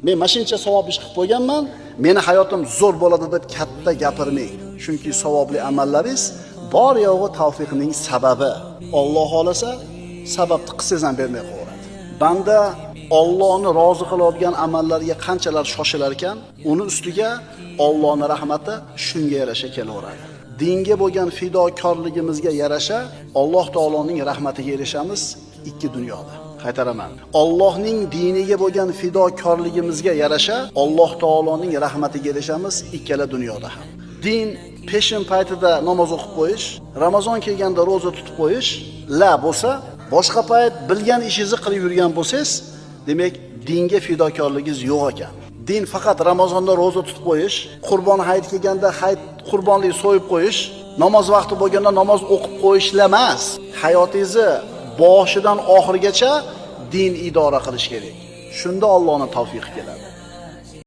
Men mashincha savob ish qilib qo'yganman, meni hayotim zo'r bo'ladi deb katta gapirmang. Chunki savobli amallaringiz bor yo'g'i tavfiqning sababi. Alloh xolasa sababni qilsangiz ham bermay qo'yadi. Banda Allohni rozi qiladigan amallarga qanchalar shoshilar ekan, uni ustiga Allohning rahmati shunga yarasha kelaveradi. Dinga bo'lgan fidokorligimizga yarasha Alloh taoloning rahmatiga erishamiz ikki dunyoda. Qaytaraman. Allohning diniga bo'lgan fidokorligimizga yarasha Alloh taoloning rahmatiga erishamiz ikkala dunyoda ham. Din peshin paytida namoz o'qib qo'yish, Ramazon kelganda roza tutib qo'yish la bo'lsa, boshqa payt bilgan ishingizni qilib yurgan bo'lsangiz, demak dinga fidokorligingiz yo'q ekan. Din faqat Ramazonda roza tutib qo'yish, Qurbon hayit kelganda hayit qurbonlik so'yib qo'yish, namoz vaqti bo'lganda namoz o'qib qo'yishla emas. Hayotingizni boshidan oxirigacha din idora qilish kerak. Shunda Allohning tavfiqi keladi.